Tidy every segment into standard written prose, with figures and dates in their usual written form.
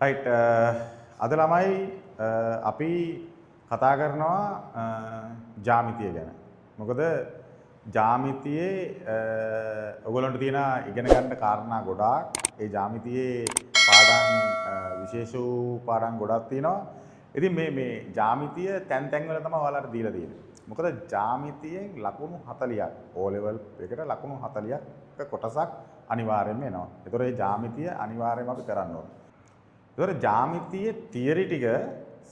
Right, අද ළමයි අපි කතා කරනවා ජ්‍යාමිතිය ගැන. මොකද ජ්‍යාමිතියේ ඔයගොල්ලන්ට තියෙන ඉගෙන ගන්න කාරණා ගොඩාක්. ඒ ජ්‍යාමිතියේ පාඩම්, විශේෂ වූ පාඩම් ගොඩක් තියෙනවා. ඉතින් මේ මේ ජ්‍යාමිතිය තැන් තැන් වල තමයි ඔයාලට දීලා තියෙන්නේ. මොකද ජ්‍යාමිතියෙන් ලකුණු 40ක්, O level එකට ලකුණු 40ක් කොටසක් අනිවාර්යයෙන්ම එනවා. ඒතොර මේ ජ්‍යාමිතිය අනිවාර්යයෙන්ම අපි කරන්න ඕනේ. ඒතොර ජ්‍යාමිතියේ තියරි ටික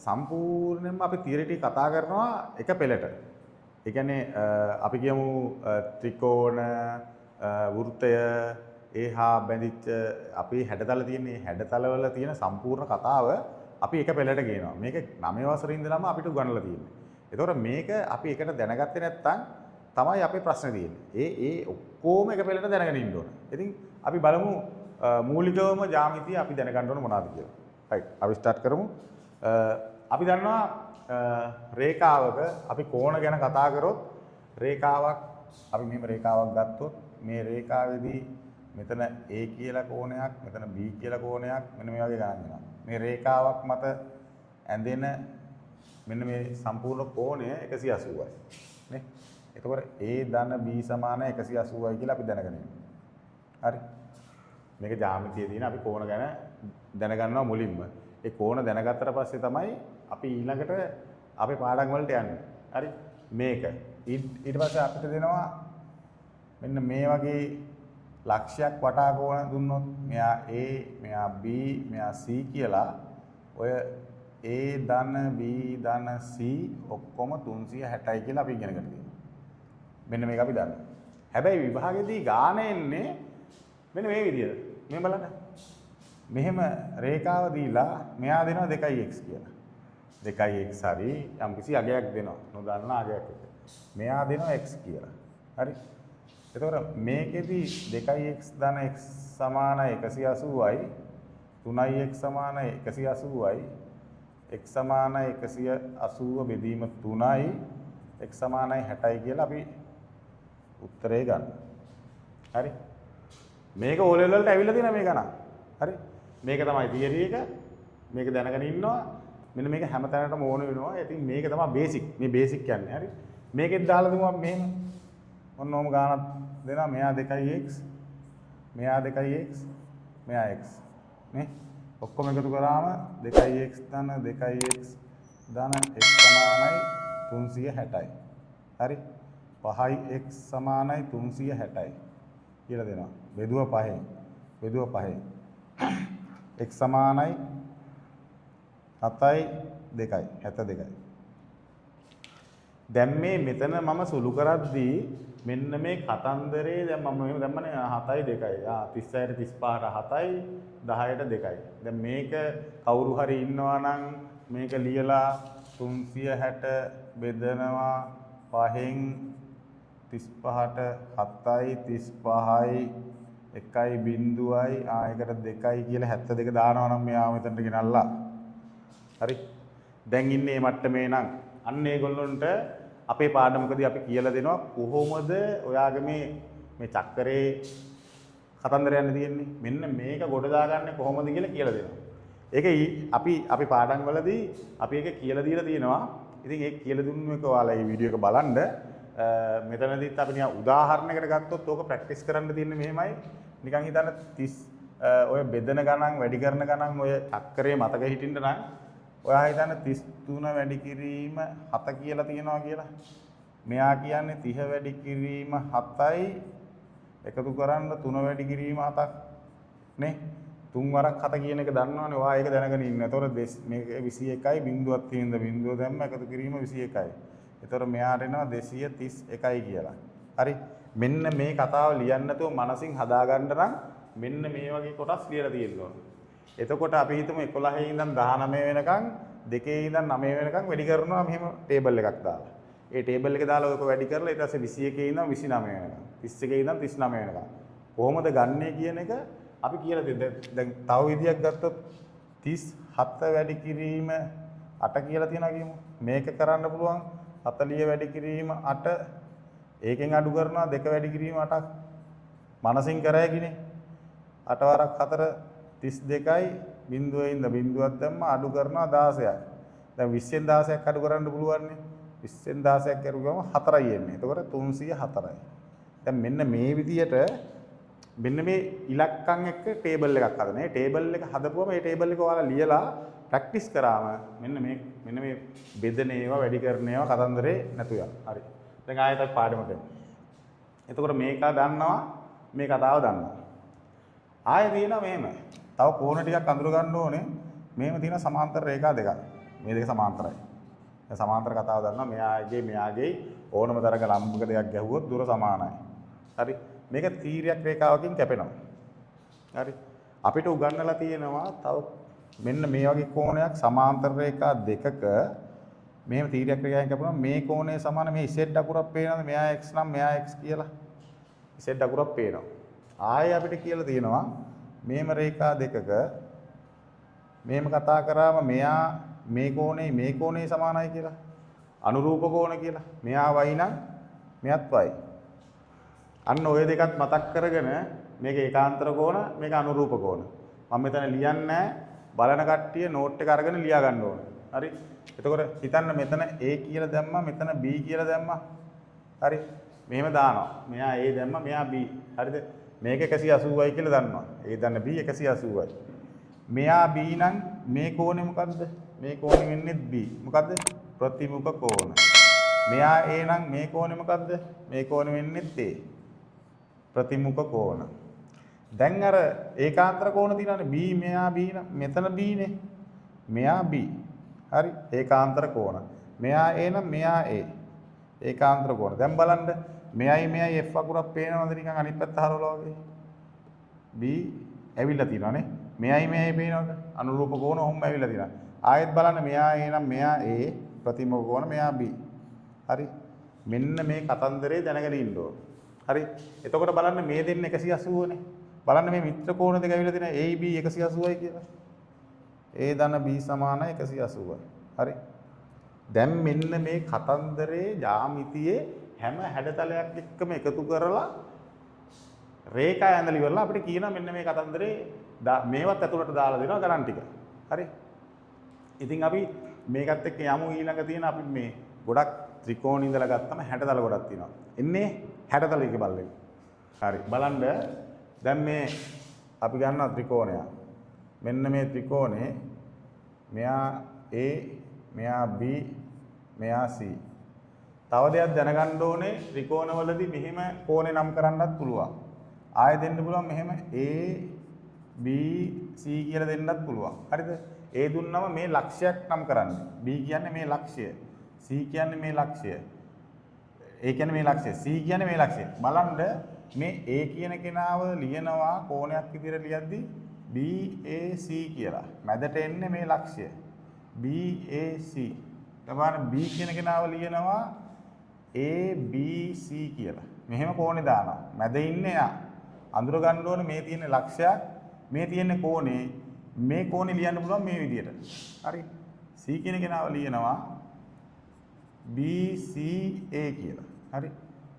සම්පූර්ණයෙන්ම අපි තියරි ටික කතා කරනවා එක පෙළට. ඒ කියන්නේ අපි කියමු ත්‍රිකෝණ, වෘත්තය, ඒ හා බැඳිච්ච අපි හැඩතල තියෙන මේ හැඩතලවල තියෙන සම්පූර්ණ කතාව අපි එක පෙළට ගේනවා. මේක 9 වසරේ ඉඳලම අපිට උගන්වලා තියෙන්නේ. ඒතකොට මේක අපි එකට දැනගත්තේ නැත්නම් තමයි අපේ ප්‍රශ්නේ තියෙන්නේ. ඒ ඒ ඔක්කොම එක පෙළට දැනගෙන ඉන්න ඕන. ඉතින් අපි බලමු මූලිකවම ජ්‍යාමිතිය අපි දැනගන්න ඕන මොනවද කියලා. රයිට්, අපි ස්ටාර්ට් කරමු. අපි දන්නවා රේඛාවක අපි කෝණ ගැන කතා කරොත්, රේඛාවක් අපි මෙහෙම රේඛාවක් ගත්තොත්, මේ රේඛාවේදී මෙතන A කියලා කෝණයක්, මෙතන B කියලා කෝණයක්, මෙන්න මේ වගේ ගණන් වෙනවා. මේ රේඛාවක් මත ඇඳෙන මෙන්න මේ සම්පූර්ණ කෝණය 180යි. නේ? එතකොට A ධන B සමාන 180යි කියලා අපි දැනගෙන ඉන්නවා. හරි. මේක ජ්‍යාමිතියේ තියෙන අපි කෝණ ගැන දැනගන්නවා මුලින්ම. ඒ කෝණ දැනගත්තට පස්සේ තමයි අපි ඊළඟට අපේ පාඩම් වලට යන්නේ. හරි. මේක ඊට පස්සේ අපිට දෙනවා මෙන්න මේ වගේ ලක්ෂයක් වටා කෝණ දුන්නොත්, මෙයා A, මෙයා B, මෙයා C කියලා, ඔය A ධන B ධන C ඔක්කොම 360යි කියලා අපි ඉගෙනගෙන තියෙනවා. මෙන්න මේක අපි දන්නවා. හැබැයි විභාගෙදී ගාන එන්නේ මෙන්න මේ විදියට. මේ බලන්න. මෙහෙම රේඛාව දීලා මෙයා දෙනවා 2x කියලා. 2x හරි යම්කිසි අගයක් දෙනවා. නොදන්න අගයක් එක. මෙයා දෙනවා x කියලා. හරි. එතකොට මේකෙදි 2x ධන x සමානයි 180යි, 3x සමානයි 180යි, x සමානයි 180 බෙදීම 3යි, x සමානයි 60යි කියලා අපි උත්තරේ ගන්න. හරි. මේක O level වලට ඇවිල්ලා තියෙනවා මේ ගණන්. හරි. මේක තමයි තියරි එක. මේක දැනගෙන ඉන්නවා. මෙන්න මේක හැම තැනටම ඕන වෙනවා. ඉතින් මේක තමයි බේසික්. මේ බේසික් කියන්නේ. හරි. මේකෙත් දාලා දෙමු අපි මෙහෙම. ඔන්න ඔහොම ගානක් දෙනවා. මෙයා 2x, මෙයා 2x, මෙයා x. නේ? ඔක්කොම එකතු කරාම 2x ධන 2x ධන x සමානයි 360යි. හරි. 5x සමානයි 360යි කියලා දෙනවා. බෙදුව පහෙන්. බෙදුව පහෙන්. x සමානයි 7යි 2යි, 72යි. දැන් මේ මෙතන මම සුළු කරද්දී මෙන්න මේ කතන්දරේ දැන් මම මෙහෙම දැම්මනේ 7යි 2යි. ආ, 36ට 35ට 7යි 10ට 2යි. දැන් මේක කවුරු හරි ඉන්නවා නම් මේක ලියලා 360 බෙදනවා පහෙන් 35ට 7යි 35යි 1යි බිංදුවයි, ආ, ඒකට 2යි කියලා 72 දානවා නම් මෙයාව මෙතනට ගෙනල්ලා. හරි. දැන් ඉන්නේ මේ මට්ටමේ නම් අන්න ඒගොල්ලොන්ට අපේ පාඩමකදී අපි කියලා දෙනවා කොහොමද ඔයාගේ මේ මේ චක්කරේ කතන්දර යන්න තියෙන්නේ. මෙන්න මේක ගොඩ දාගන්නේ කොහොමද කියලා කියලා දෙනවා. ඒක අපි අපි පාඩම් වලදී අපි ඒක කියලා දීලා තියෙනවා. ඉතින් ඒක කියලා දුන්නු එක ඔයාලා මේ වීඩියෝ එක බලන්න. මෙතනදිත් අපි නිකන් උදාහරණයකට ගත්තොත් ඕක ප්‍රැක්ටිස් කරන්න තියෙන්නේ මෙහෙමයි. නිකන් හිතන්න 30 ඔය බෙදෙන ගණන්, වැඩි කරන ගණන්, ඔය චක්කරේ මතක හිටින්න නම් ඔයා හිතන්න 33 වැඩි කිරීම 7 කියලා තියෙනවා කියලා. මෙයා කියන්නේ 30 වැඩි කිරීම 7යි එකතු කරන්න 3 වැඩි කිරීම 7ක් නේ. තුන් වරක් 7 කියන එක දන්නවනේ. ඔයා ඒක දැනගෙන ඉන්න. එතකොට මේක 21යි, බිංදුවක් තියෙනද බිංදුව දැම්ම, එකතු කිරීම 21යි. එතකොට මෙයාට එනවා 231යි කියලා. හරි. මෙන්න මේ කතාව ලියන්න නැතුව මනසින් හදාගන්න නම් මෙන්න මේ වගේ කොටස් ලියලා තියෙන්න ඕන. එතකොට අපි හිතමු 11 ඉඳන් 19 වෙනකන්, දෙකේ ඉඳන් 9 වෙනකන් වැඩි කරනවා මෙහෙම ටේබල් එකක් දාලා. ඒ ටේබල් එක දාලා ඔක වැඩි කරලා ඊට පස්සේ 21 ඉඳන් 29 වෙනකන්, 31 ඉඳන් 39 වෙනකන් කොහොමද ගන්නෙ කියන එක අපි කියලා දෙන්න. දැන් තව විදියක් ගත්තොත් 37 වැඩි කිරීම 8 කියලා තියනවා කියමු. මේක කරන්න පුළුවන් 40 වැඩි කිරීම 8, ඒකෙන් අඩු කරනවා 2 වැඩි කිරීම 8ක්. මනසින් කරයකිනේ. 8 වරක් 4 32යි. බිඳුවේ ඉඳ බිඳුවක් දැම්ම අඩු කරනවා 16ක්. දැන් 20න් 16ක් අඩු කරන්න පුළුවන් නේ. 20න් 16ක් කරුවම 4යි එන්නේ. එතකොට 304යි. දැන් මෙන්න මේ විදියට මෙන්න මේ ඉලක්කම් එක්ක ටේබල් එකක් හදන. මේ ටේබල් එක හදපුවම මේ ටේබල් එක ඔයාලා ලියලා ප්‍රැක්ටිස් කරාම මෙන්න මේ බෙදෙන ඒවා, වැඩි කරන ඒවා කතන්දරේ නැතු යනවා. හරි. දැන් ආයෙත් අපි පාඩමට එමු. එතකොට මේක දන්නවා, මේ කතාව දන්නවා. ආයෙ තියෙනවා මෙහෙම. තව කෝණ ටිකක් අඳුර ගන්න ඕනේ. මෙහෙම තියෙන සමාන්තර රේඛා දෙකක්. මේ දෙක සමාන්තරයි. දැන් සමාන්තර කතාව දන්නවා. මෙයාගේ මෙයාගේ ඕනම තරක ලම්බක දෙයක් ගැහුවොත් දුර සමානයි. හරි. මේක තීර්යක රේඛාවකින් කැපෙනවා. හරි. අපිට උගන්වලා තියෙනවා තව මෙන්න මේ වගේ කෝණයක් සමාන්තර රේඛා දෙකක මෙහෙම තීර්යක රේඛාවෙන් කැපුණා මේ කෝණය සමාන මේ Z අකුරක් පේනවද? මෙයා x නම් මෙයා x කියලා. Z අකුරක් පේනවා. ආයෙ අපිට කියලා තියෙනවා මෙහෙම රේඛා දෙකක මෙහෙම කතා කරාම මෙයා මේ කෝණේ මේ කෝණේ සමානයි කියලා. අනුරූප කෝණ කියලා. මෙයා y නම් මෙයත් y. අන්න ඔය දෙකත් මතක් කරගෙන මේක ඒකාන්තර කෝණ, මේක අනුරූප කෝණ. මම මෙතන ලියන්නේ, බලන කට්ටිය නෝට් එක අරගෙන ලියා ගන්න ඕන. හරි. එතකොට හිතන්න මෙතන A කියලා දැම්මා, මෙතන B කියලා දැම්මා. හරි. මෙහෙම දානවා. මෙයා A දැම්මා, මෙයා B. හරිද? මේක 180යි කියලා දන්නවා. A දන්න B 180යි. මෙයා B නම් මේ කෝණේ මොකද්ද? මේ කෝණේ වෙන්නේ B. මොකද්ද? ප්‍රතිමුඛ කෝණ. මෙයා A නම් මේ කෝණේ මොකද්ද? මේ කෝණේ වෙන්නේ A. ප්‍රතිමුඛ කෝණ. දැන් අර ඒකාන්තර කෝණ තියෙනවානේ. B, මෙයා B නම් මෙතන B නේ. මෙයා B. හරි, ඒකාන්තර කෝණ. මෙයා A නම් මෙයා A. ඒකාන්තර කෝණ. දැන් බලන්න මෙයයි මෙයයි F අකුරක් පේනවද නිකන් අනිත් පැත්ත හරවලා වගේ? B ඇවිල්ලා තියෙනවානේ. මෙයයි මෙයයි පේනවද? අනුරූප කෝණ ඔහොම ඇවිල්ලා තියෙනවා. ආයෙත් බලන්න මෙයා A නම් මෙයා A, ප්‍රතිමුඛ කෝණ, මෙයා B. හරි. මෙන්න මේ කතන්දරේ දැනගෙන ඉන්න ඕන. හරි. එතකොට බලන්න මේ දෙන්න 180 නේ. බලන්න මේ මිත්‍ර කෝණ දෙක ඇවිල්ලා තියෙනවා A B 180යි කියලා. A ධන B සමානයි 180යි. හරි. දැන් මෙන්න මේ කතන්දරේ ජ්‍යාමිතියේ හැම හැඩතලයක් එක්කම එකතු කරලා රේඛා ඇඳලා ඉවරලා අපිට කියනවා මෙන්න මේ කතන්දරේ මේවත් ඇතුළට දාලා දෙනවා ගණන් ටික. හරි. ඉතින් අපි මේකත් එක්ක යමු. ඊළඟ තියෙන අපි මේ ගොඩක් ත්‍රිකෝණ ඉඳලා ගත්තම හැඩතල ගොඩක් තියෙනවා. එන්නේ හැඩතල එක බලන්න. හරි. බලන්න දැන් මේ අපි ගන්නවා ත්‍රිකෝණයක්. මෙන්න මේ ත්‍රිකෝණේ මෙයා A, මෙයා B, මෙයා C. තව දෙයක් දැනගන්න ඕනේ, ත්‍රිකෝණවලදී මෙහෙම කෝණේ නම් කරන්නත් පුළුවන්. ආයෙ දෙන්න පුළුවන් මෙහෙම A, B, C කියලා දෙන්නත් පුළුවන්. හරිද? A දුන්නම මේ ලක්ෂයක් නම් කරන්නේ. B කියන්නේ මේ ලක්ෂය. C කියන්නේ මේ ලක්ෂය. A කියන්නේ මේ ලක්ෂය. C කියන්නේ මේ ලක්ෂය. බලන්න මේ A කියන කෙනාව ලියනවා කෝණයක් විදිහට ලියද්දි B A C කියලා. මැදට එන්නේ මේ ලක්ෂය. B A C. බලන්න B කියන කෙනාව ලියනවා A B C කියලා. මෙහෙම කෝණේ දානවා. මැද ඉන්නේ එයා. අඳුර ගන්න ඕනේ මේ තියෙන ලක්ෂයක්, මේ තියෙන කෝණේ, මේ කෝණේ ලියන්න පුළුවන් මේ විදිහට. හරි. C කියන කෙනාව ලියනවා B C A කියලා. හරි.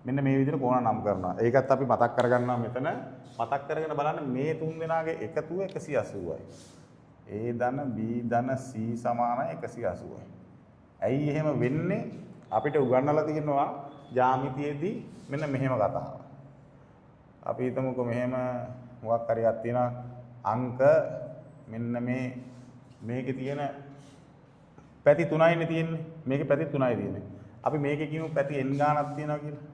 මෙන්න මේ විදිහට කෝණ නම් කරනවා. ඒකත් අපි මතක් කරගන්නවා මෙතන. මතක් කරගෙන බලන්න මේ තුන් දෙනාගේ එකතුව 180යි. A ධන B ධන C සමානයි 180යි. ඇයි එහෙම වෙන්නේ? අපිට උගන්වලා තියෙනවා ජ්‍යාමිතියේදී මෙන්න මෙහෙම කතාවක්. අපි හිතමුකෝ මෙහෙම මොකක් හරි එකක් තියෙනවා අංක, මෙන්න මේ මේකේ තියෙන පැති තුනයිනේ තියෙන්නේ. මේකේ පැති තුනයි තියෙන්නේ. අපි මේකේ කියමු පැති n ගාණක් තියෙනවා කියලා.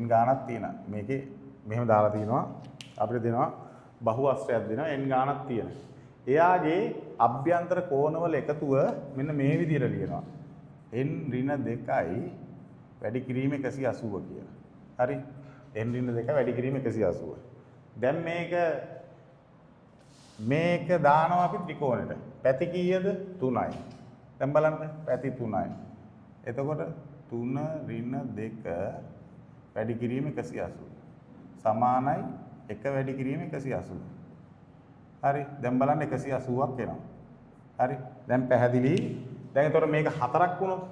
N ගාණක් තියෙනවා. මේකේ මෙහෙම දාලා තියෙනවා. අපිට දෙනවා බහුඅස්‍රයක් දෙනවා n ගාණක් තියෙන. එයාගේ අභ්‍යන්තර කෝණවල එකතුව මෙන්න මේ විදිහට ලියනවා. N ඍණ 2යි වැඩි කිරීම 180 කියලා. හරි. N ඍණ 2 වැඩි කිරීම 180. දැන් මේක මේක දානවා අපි ත්‍රිකෝණෙට. පැති කීයද? 3යි. දැන් බලන්න පැති 3යි. එතකොට 3 ඍණ 2 වැඩි කිරීම 180 සමානයි 1 වැඩි කිරීම 180. හරි. දැන් බලන්න 180ක් එනවා. හරි. දැන් පැහැදිලි. දැන් එතකොට මේක හතරක් වුණොත්,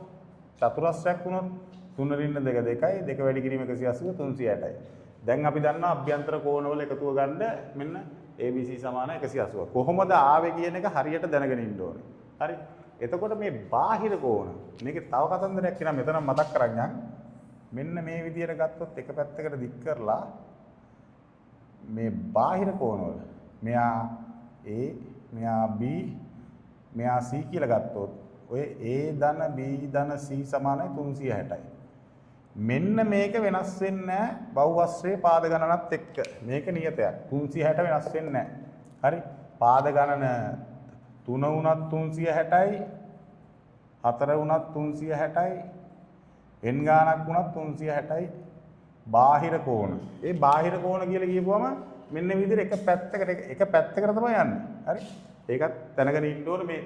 චතුරස්‍රයක් වුණොත් 3 ඍණ 2 2යි, 2 වැඩි කිරීම 180 360යි. දැන් අපි දන්නවා අභ්‍යන්තර කෝණවල එකතුව ගන්න මෙන්න ABC සමානයි 180. කොහොමද ආවේ කියන එක හරියට දැනගෙන ඉන්න ඕනේ. හරි. එතකොට මේ බාහිර කෝණ මේකේ තව කතන්දරයක් කියනවා මෙතන මතක් කරන් යන්. මෙන්න මේ විදියට ගත්තොත් එක පැත්තකට දික් කරලා මේ බාහිර කෝණ වල මෙයා A, මෙයා B, මෙයා C කියලා ගත්තොත් ඔය A ධන B ධන C සමානයි 360යි. මෙන්න මේක වෙනස් වෙන්නේ නැහැ බහුවස්ත්‍රයේ පාද ගණනත් එක්ක. මේක නියතයක්. 360 වෙනස් වෙන්නේ නැහැ. හරි. පාද ගණන 3 වුණත් 360යි, 4 වුණත් 360යි, n ගාණක් වුණත් 360යි බාහිර කෝණ. ඒ බාහිර කෝණ කියලා කියපුවම මෙන්න මේ විදිහට එක පැත්තකට තමයි යන්නේ. හරි. ඒකත් දැනගෙන ඉන්න ඕනේ. මේ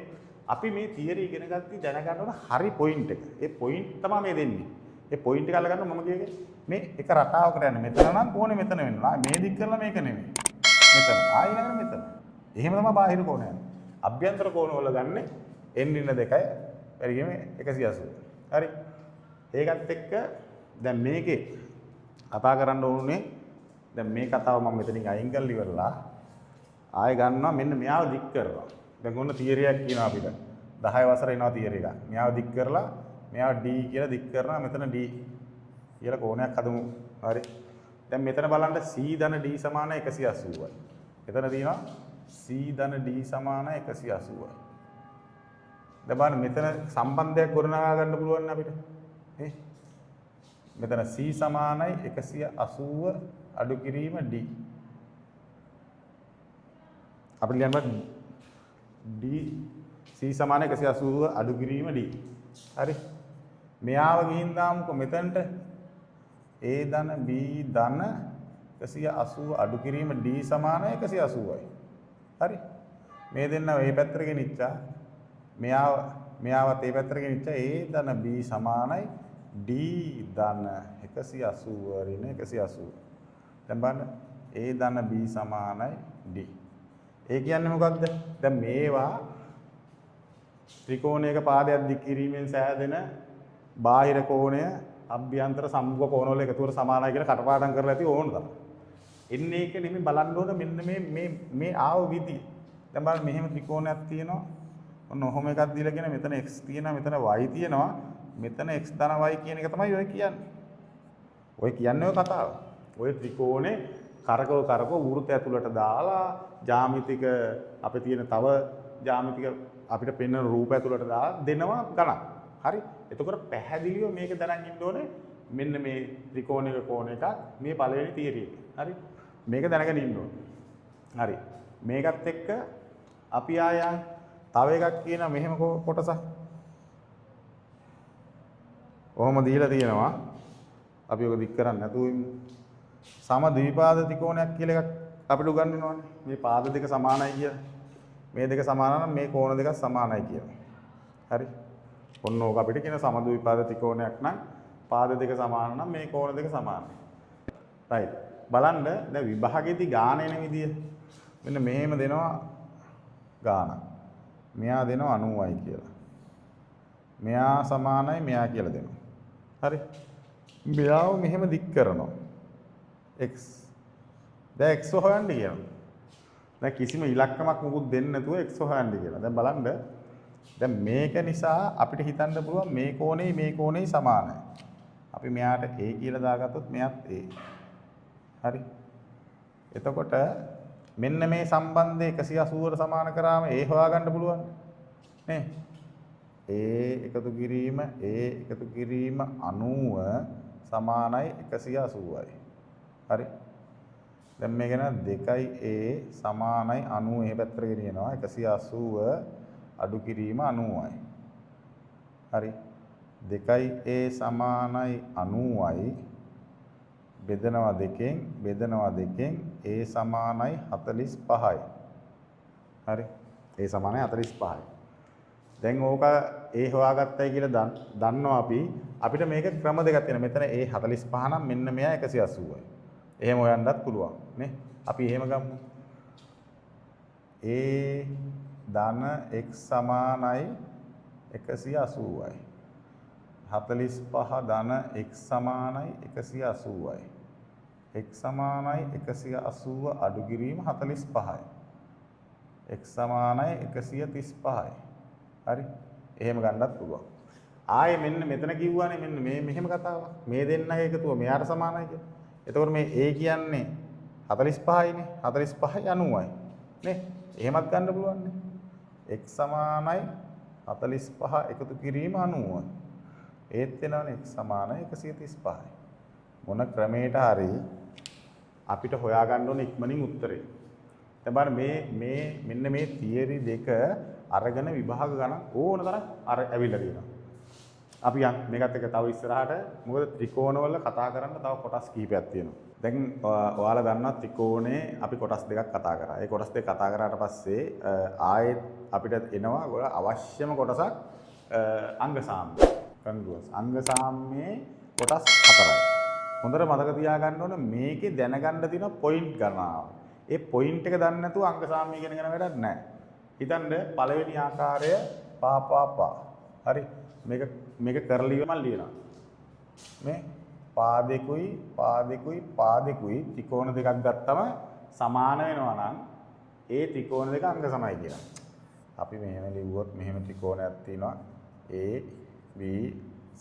අපි මේ තියරි ඉගෙන ගද්දි දැනගන්න ඕන හරි පොයින්ට් එක. ඒ පොයින්ට් තමයි මේ දෙන්නේ. ඒ පොයින්ට් එක අල්ලගන්න මම කියගේ මේ එක රටාවකට යන්නේ. මෙතන නම් කෝණේ මෙතන වෙනවා. මේ දික් කරලා මේක නෙමෙයි. මෙතන. ආයෙ ඊළඟට මෙතන. එහෙම තමයි බාහිර කෝණ යන්නේ. අභ්‍යන්තර කෝණ වල ගන්නෙ n ඍණ 2යි වැඩි කිරීම 180. හරි. ඒකත් එක්ක දැන් මේකේ කතා කරන්න ඕනේ. දැන් මේ කතාව මම මෙතනින් අයින් කරලා ඉවරලා ආයෙ ගන්නවා මෙන්න මෙයාව දික් කරනවා. දැන් ඔන්න තියරියක් කියනවා අපිට. 10 වසර එනවා තියරි එකක්. මෙයාව දික් කරලා මෙයාව D කියලා දික් කරනවා. මෙතන D කියලා කෝණයක් හදමු. හරි. දැන් මෙතන බලන්න C ධන D සමාන 180යි. එතන තියෙනවා C ධන D සමාන 180යි. දැන් බලන්න මෙතන සම්බන්ධයක් ගොඩනගා ගන්න පුළුවන් අපිට. නේ? මෙතන C සමානයි 180 අඩු කිරීම D. අපිට ලියන්න බෑ D C සමාන 180 අඩු කිරීම D. හරි. මෙයාව ගිහින් දාමුකෝ මෙතනට. A ධන B ධන 180 අඩු කිරීම D සමාන 180යි. හරි. මේ දෙන්න මේ පැත්තට ගෙනිච්චා. මෙයාවත් ඒ පැත්තට ගෙනිච්චා. A ධන B සමානයි D ධන 180 ඍණ 180. දැන් බලන්න A ධන B සමානයි D. ඒ කියන්නේ මොකද්ද? දැන් මේවා ත්‍රිකෝණයක පාදයක් දික් කිරීමෙන් සෑදෙන බාහිර කෝණය අභ්‍යන්තර සම්මුඛ කෝණ වල එකතුවට සමානයි කියලා කටපාඩම් කරලා ඇති ඕන තරම්. එන්නේ ඒක නෙමෙයි බලන්න ඕන මෙන්න මේ මේ මේ ආව විදිය. දැන් බලන්න මෙහෙම ත්‍රිකෝණයක් තියෙනවා. ඔන්න ඔහොම එකක් දීලා කියන මෙතන x තියෙනවා, මෙතන y තියෙනවා. මෙතන x ධන y කියන එක තමයි ඔය කියන්නේ. ඔය කියන්නේ ඔය කතාව. ඔය ත්‍රිකෝණේ කරකව කරකව වෘත්ත ඇතුළට දාලා ජ්‍යාමිතික අපේ තියෙන තව ජ්‍යාමිතික අපිට පෙන්වන රූප ඇතුළට දාලා දෙනවා ගණන්. හරි. එතකොට පැහැදිලිව මේක දැනන් ඉන්න ඕනේ මෙන්න මේ ත්‍රිකෝණයක කෝණ එකක් මේ පළවෙනි තියරි එක. හරි. මේක දැනගෙන ඉන්න ඕනේ. හරි. මේකත් එක්ක අපි ආයන් තව එකක් කියනවා මෙහෙම කොටසක්. ඔහොම දීලා තියෙනවා. අපි ඔක දික් කරන්නේ නැතුව ඉමු. සම ද්විපාද ත්‍රිකෝණයක් කියලා එකක් අපිට උගන්වනවානේ. මේ පාද දෙක සමානයි කියලා. මේ දෙක සමාන නම් මේ කෝණ දෙකක් සමානයි කියලා. හරි. ඔන්න ඕක අපිට කියන සම ද්විපාද ත්‍රිකෝණයක් නම් පාද දෙක සමාන නම් මේ කෝණ දෙක සමානයි. රයිට්. බලන්න දැන් විභාගෙදි ගාන එන විදිය. මෙන්න මෙහෙම දෙනවා ගානක්. මෙයා දෙනවා 90යි කියලා. මෙයා සමානයි මෙයා කියලා දෙනවා. හරි. මෙයාව මෙහෙම දික් කරනවා. x. දැන් x හොයන්න කියනවා. දැන් කිසිම ඉලක්කමක් මුකුත් දෙන්නේ නැතුව x හොයන්න කියනවා. දැන් බලන්න. දැන් මේක නිසා අපිට හිතන්න පුළුවන් මේ කෝණේ මේ කෝණේ සමානයි. අපි මෙයාට A කියලා දාගත්තොත් මෙයාත් A. හරි. එතකොට මෙන්න මේ සම්බන්ධය 180ට සමාන කරාම A හොයාගන්න පුළුවන් නේ. A එකතු කිරීම A එකතු කිරීම 90 සමානයි 180යි. හරි. දැන් මේක න 2යි A සමානයි 90 එහෙ පැත්තට ගෙනියනවා 180 අඩු කිරීම 90යි. හරි. 2යි A සමානයි 90යි බෙදනවා දෙකෙන් බෙදනවා දෙකෙන් A සමානයි 45යි. හරි. A සමානයි 45යි. දැන් ඕක A හොයාගත්තයි කියලා දන්නවා අපි. අපිට මේක ක්‍රම දෙකක් තියෙනවා. මෙතන A 45 නම් මෙන්න මෙයා 180යි. එහෙම හොයන්නත් පුළුවන් නේ. අපි එහෙම ගමු. A ධන x සමානයි 180යි. 45 ධන x සමානයි 180යි. X සමානයි 180 අඩු කිරීම 45යි. X සමානයි 135යි. හරි. එහෙම ගන්නත් පුළුවන්. ආයේ මෙන්න මෙතන කිව්වනේ මෙන්න මේ මෙහෙම කතාවක්. මේ දෙන්නගේ එකතුව මෙයාට සමානයි කියලා. එතකොට මේ A කියන්නේ 45යිනේ. 45යි 90යි. නේ? එහෙමත් ගන්න පුළුවන් නේ. X සමානයි 45 එකතු කිරීම 90. ඒත් වෙනවනේ X සමානයි 135යි. මොන ක්‍රමයකට හරි අපිට හොයාගන්න ඕන ඉක්මනින් උත්තරේ. දැන් බලන්න මේ මේ මෙන්න මේ තියරි දෙක අරගෙන විභාග ගණන් ඕන තරම් අර ඇවිල්ලා තියෙනවා. අපි යන් මේකත් එක්ක තව ඉස්සරහට, මොකද ත්‍රිකෝණවල කතා කරන්න තව කොටස් කිහිපයක් තියෙනවා. දැන් ඔයාලා දන්නවා ත්‍රිකෝණේ අපි කොටස් දෙකක් කතා කරා. ඒ කොටස් දෙක කතා කරාට පස්සේ ආයෙත් අපිට එනවා ගොඩ අවශ්‍යම කොටසක් අංග සාම්‍ය. කන්ග්‍රුවන්ස්. අංග සාම්‍යයේ කොටස් හතරයි. හොඳට මතක තියාගන්න ඕන මේකේ දැනගන්න තියෙන පොයින්ට් ගණනාව. ඒ පොයින්ට් එක දන්නේ නැතුව අංග සාම්‍ය ඉගෙන ගන්න වැඩක් නැහැ. හිතන්න පළවෙනි ආකාරය පා පා පා. හරි. මේක මේක කරලා ඉවර මම ලියනවා. මේ පා දෙකුයි පා දෙකුයි පා දෙකුයි ත්‍රිකෝණ දෙකක් ගත්තම සමාන වෙනවා නම් ඒ ත්‍රිකෝණ දෙක අංග සමයි කියලා. අපි මෙහෙම ලිව්වොත් මෙහෙම ත්‍රිකෝණයක් තියෙනවා A B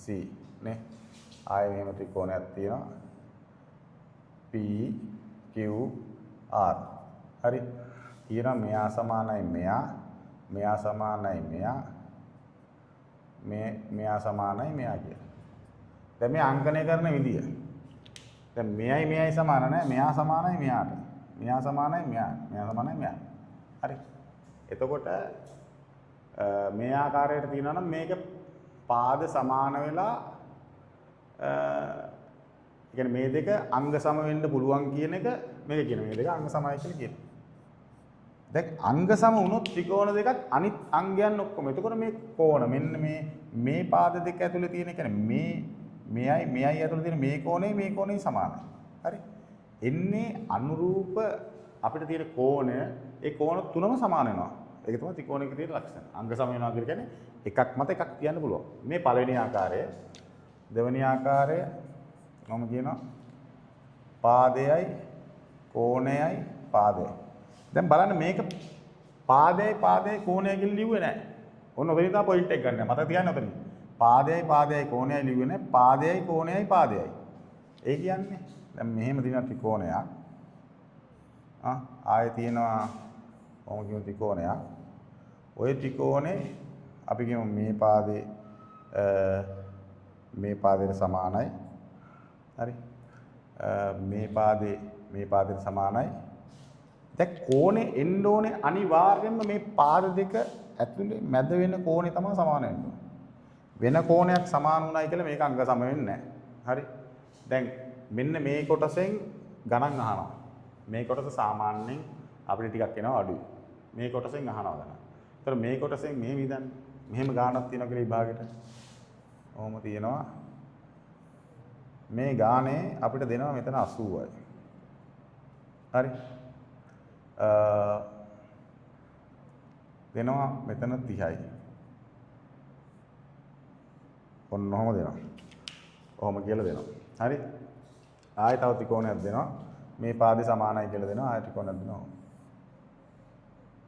C නේ. ආයෙ මෙහෙම ත්‍රිකෝණයක් තියෙනවා P Q R. හරි. කියනවා මෙයා සමානයි මෙයා, මෙයා සමානයි මෙයා, මේ මෙයා සමානයි මෙයා කියලා. දැන් මේ අංකණය කරන විදිය. දැන් මෙයයි මෙයයි සමාන නෑ, මෙයා සමානයි මෙයාට. මෙයා සමානයි මෙයාට. මෙයා සමානයි මෙයාට. හරි. එතකොට මේ ආකාරයට තියෙනවා නම් මේක පාද සමාන වෙලා ඒ කියන්නේ මේ දෙක අංග සම වෙන්න පුළුවන් කියන එක මේක කියන මේ දෙක අංග සමයි කියලා කියනවා. දැන් අංග සම වුණොත් ත්‍රිකෝණ දෙකක් අනිත් අංගයන් ඔක්කොම. එතකොට මේ කෝණ මෙන්න මේ මේ පාද දෙක ඇතුලේ තියෙන කියන්නේ මේ මෙයයි මෙයයි ඇතුලේ තියෙන මේ කෝණේ මේ කෝණේ සමානයි. හරි. එන්නේ අනුරූප අපිට තියෙන කෝණය ඒ කෝණ තුනම සමාන වෙනවා. ඒක තමයි ත්‍රිකෝණයක තියෙන ලක්ෂණ. අංග සම වෙනවා කියලා කියන්නේ එකක් මත එකක් තියන්න පුළුවන්. මේ පළවෙනි ආකාරය. දෙවෙනි ආකාරය මම කියනවා පාදයයි කෝණයයි පාදයයි. දැන් බලන්න මේක පාදයයි පාදයයි කෝණයයි කියලා ලිව්වේ නෑ. ඔන්න ඔතනින් තමයි පොයින්ට් එක ගන්න. මතක තියාගන්න ඔතනින්. පාදයයි පාදයයි කෝණයයි ලිව්වේ නෑ. පාදයයි කෝණයයි පාදයයි. ඒ කියන්නේ දැන් මෙහෙම තියෙන ත්‍රිකෝණයක්. ආයේ තියෙනවා කොහොම කියමු ත්‍රිකෝණයක්. ඔය ත්‍රිකෝණේ අපි කියමු මේ පාදේ මේ පාදයට සමානයි. හරි. මේ පාදේ මේ පාදයට සමානයි. දැන් කෝණේ එන්න ඕනේ අනිවාර්යයෙන්ම මේ පාද දෙක ඇතුලේ මැද වෙන කෝණේ තමයි සමාන වෙන්න ඕනේ. වෙන කෝණයක් සමාන වුණයි කියලා මේක අංග සම වෙන්නේ නැහැ. හරි. දැන් මෙන්න මේ කොටසෙන් ගණන් අහනවා. මේ කොටස සාමාන්‍යයෙන් අපිට ටිකක් එනවා අඩුයි. මේ කොටසෙන් අහනවා ගණන්. ඒතර මේ කොටසෙන් මෙහෙම ඉදන් මෙහෙම ගාණක් තියෙනවා කියලා විභාගෙට. ඔහොම තියෙනවා. මේ ගානේ අපිට දෙනවා මෙතන 80යි. හරි. දෙනවා මෙතන 30යි. ඔන්න ඔහොම දෙනවා. ඔහොම කියලා දෙනවා. හරි. ආයෙ තව ත්‍රිකෝණයක් දෙනවා. මේ පාදේ සමානයි කියලා දෙනවා. ආයෙ ත්‍රිකෝණයක් දෙනවා.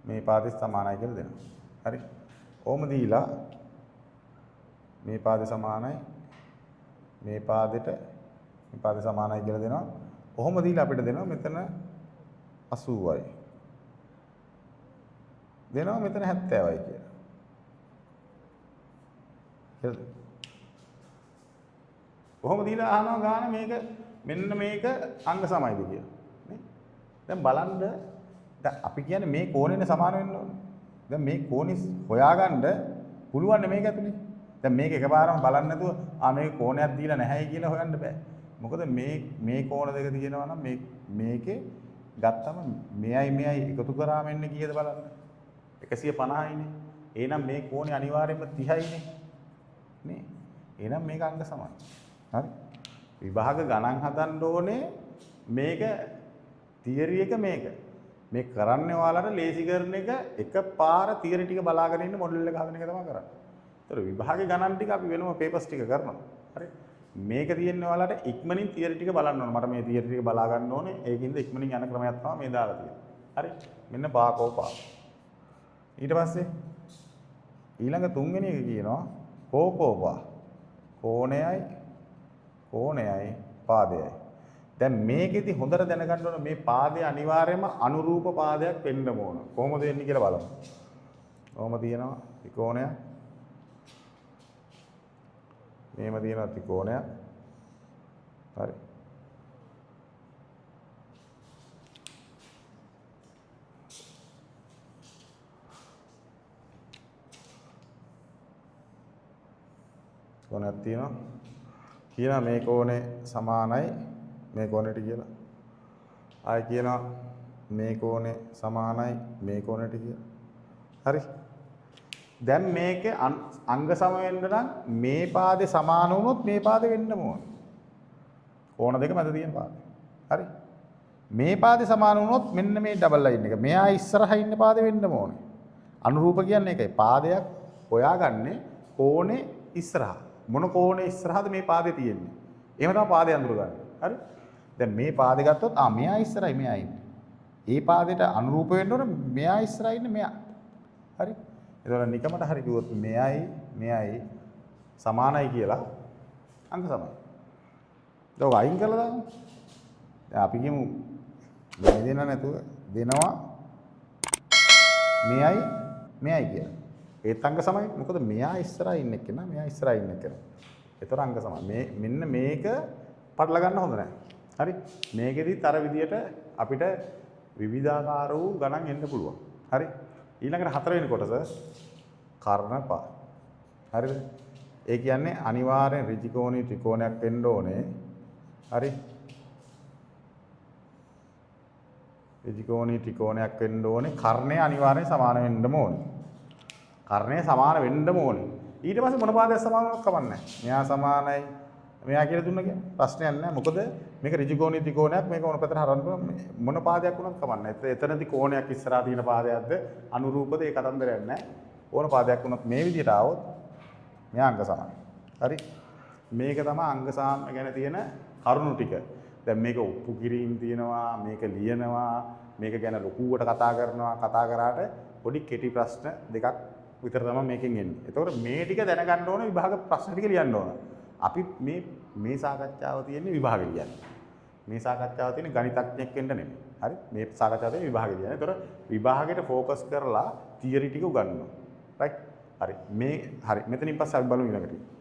මේ පාදේ සමානයි කියලා දෙනවා. හරි. ඔහොම දීලා මේ පාදේ සමානයි මේ පාදෙට මේ පාදේ සමානයි කියලා දෙනවා. ඔහොම දීලා අපිට දෙනවා මෙතන 80යි. දෙනවා මෙතන 70යි කියලා. කියලා ඔහොම දීලා අහනවා ගාන මේක මෙන්න මේක අංග සමයිද කියලා. නේ? දැන් බලන්න දැන් අපි කියන්නේ මේ කෝණේනේ සමාන වෙන්න ඕනේ. දැන් මේ කෝණේ හොයාගන්න පුළුවන් නේ මේක ඇතුලේ. දැන් මේක එකපාරම බලන්න නැතුව ආ මේක කෝණයක් දීලා නැහැයි කියලා හොයන්න බෑ. මොකද මේ මේ කෝණ දෙක තියෙනවා නම් මේ මේකේ ගත්තම මෙයයි මෙයයි එකතු කරාම එන්නේ කීයද බලන්න. 150යිනේ. එහෙනම් මේ කෝණේ අනිවාර්යයෙන්ම 30යිනේ. නේ? එහෙනම් මේක අංග සමයි. හරි. විභාග ගණන් හදන්න ඕනේ මේක තියරි එක මේක. මේ කරන්නේ ඔයාලට ලේසි කරන එක එකපාර තියරි ටික බලාගෙන ඉන්න මොඩල් එක හදන එක තමයි කරන්නේ. ඒතර විභාග ගණන් ටික අපි වෙනම පේපර්ස් ටික කරනවා. හරි. මේක තියෙන්නේ ඔයාලට ඉක්මනින් තියරි ටික බලන්න ඕන. මට මේ තියරි ටික බලා ගන්න ඕනේ. ඒකින්ද ඉක්මනින් යන ක්‍රමයක් තමයි මේ දාලා තියෙන්නේ. හරි. මෙන්න පාකෝ පා. ඊට පස්සේ ඊළඟ තුන්වෙනි එක කියනවා කෝකෝ පා. කෝණයයි කෝණයයි පාදයයි. දැන් මේකෙදි හොඳට දැනගන්න ඕන මේ පාදය අනිවාර්යයෙන්ම අනුරූප පාදයක් වෙන්න ඕන. කොහොමද වෙන්නේ කියලා බලමු. කොහොම තියෙනවා ත්‍රිකෝණයක්. මෙහෙම තියෙනවා ත්‍රිකෝණයක්. හරි. කෝණයක් තියෙනවා. කියනවා මේ කෝණේ සමානයි මේ කෝණයට කියලා. ආයෙ කියනවා මේ කෝණේ සමානයි මේ කෝණයට කියලා. හරි. දැන් මේකේ අංග සම වෙන්න නම් මේ පාදේ සමාන වුණොත් මේ පාදේ වෙන්නම ඕන. කෝණ දෙක මැද තියෙන පාදේ. හරි. මේ පාදේ සමාන වුණොත් මෙන්න මේ ඩබල් ලයින් එක. මෙයා ඉස්සරහා ඉන්න පාදේ වෙන්නම ඕනේ. අනුරූප කියන්නේ ඒකයි. පාදයක් හොයාගන්නේ කෝණේ ඉස්සරහා. මොන කෝණේ ඉස්සරහද මේ පාදේ තියෙන්නේ. එහෙම තමයි පාදේ අඳුරගන්නේ. හරි. දැන් මේ පාදේ ගත්තොත් ආ මෙයා ඉස්සරහයි මෙයා ඉන්නේ. ඒ පාදේට අනුරූප වෙන්න ඕන මෙයා ඉස්සරහා ඉන්නේ මෙයා. හරි. එතකොට නිකමට හරි කිව්වොත් මෙයයි මෙයයි සමානයි කියලා අංක සමයි. දැන් ඔක අයින් කරලා දාමු. දැන් අපි කියමු මේ දෙන්න නැතුව දෙනවා මෙයයි මෙයයි කියලා. ඒත් අංක සමයි. මොකද මෙයා ඉස්සරහා ඉන්න එක්කෙනා මෙයා ඉස්සරහා ඉන්න එක්කෙනා. ඒතර අංක සමයි. මේ මෙන්න මේක පටල ගන්න හොඳ නෑ. හරි. මේකෙදිත් අර විදියට අපිට විවිධාකාර වූ ගණන් එන්න පුළුවන්. හරි. ඊළඟට හතරවෙනි කොටස කර්ණ පහ. හරිද? ඒ කියන්නේ අනිවාර්යෙන් ඍජුකෝණී ත්‍රිකෝණයක් වෙන්න ඕනේ. හරි. ඍජුකෝණී ත්‍රිකෝණයක් වෙන්න ඕනේ. කර්ණය අනිවාර්යෙන් සමාන වෙන්නම ඕනේ. කර්ණය සමාන වෙන්නම ඕනේ. ඊට පස්සේ මොන පාදයක් සමාන වුණත් කමක් නැහැ. මෙයා සමානයි මෙයා කියලා දුන්න කියන්නේ ප්‍රශ්නයක් නැහැ. මොකද මේක ඍජුකෝණී ත්‍රිකෝණයක්. මේක මොන පැත්තට හරවන්න පුළුවන්. මොන පාදයක් වුණත් කමක් නැහැ. එතනදී කෝණයක් ඉස්සරහා තියෙන පාදයක්ද අනුරූපද ඒ කතන්දරයක් නැහැ. ඕන පාදයක් වුණත් මේ විදිහට ආවොත් මෙයා අංග සමානයි. හරි. මේක තමයි අංග සාම්‍ය ගැන තියෙන කරුණු ටික. දැන් මේක ඔප්පු කිරීම තියෙනවා, මේක ලියනවා, මේක ගැන ලොකුවට කතා කරනවා. කතා කරාට පොඩි කෙටි ප්‍රශ්න දෙකක් විතර තමයි මේකෙන් එන්නේ. එතකොට මේ ටික දැනගන්න ඕන, විභාග ප්‍රශ්න ටික ලියන්න ඕන. අපි මේ මේ සාකච්ඡාව තියෙන්නේ විභාග ලියන්න. මේ සාකච්ඡාව තියෙන්නේ ගණිතඥයෙක් වෙන්න නෙමෙයි. හරි? මේ සාකච්ඡාව තියෙන්නේ විභාග ලියන්න. එතකොට විභාගයට ෆෝකස් කරලා තියරි ටික උගන්වනවා. රයිට්? හරි. මේ හරි. මෙතනින් පස්සේ අපි බලමු ඊළඟට.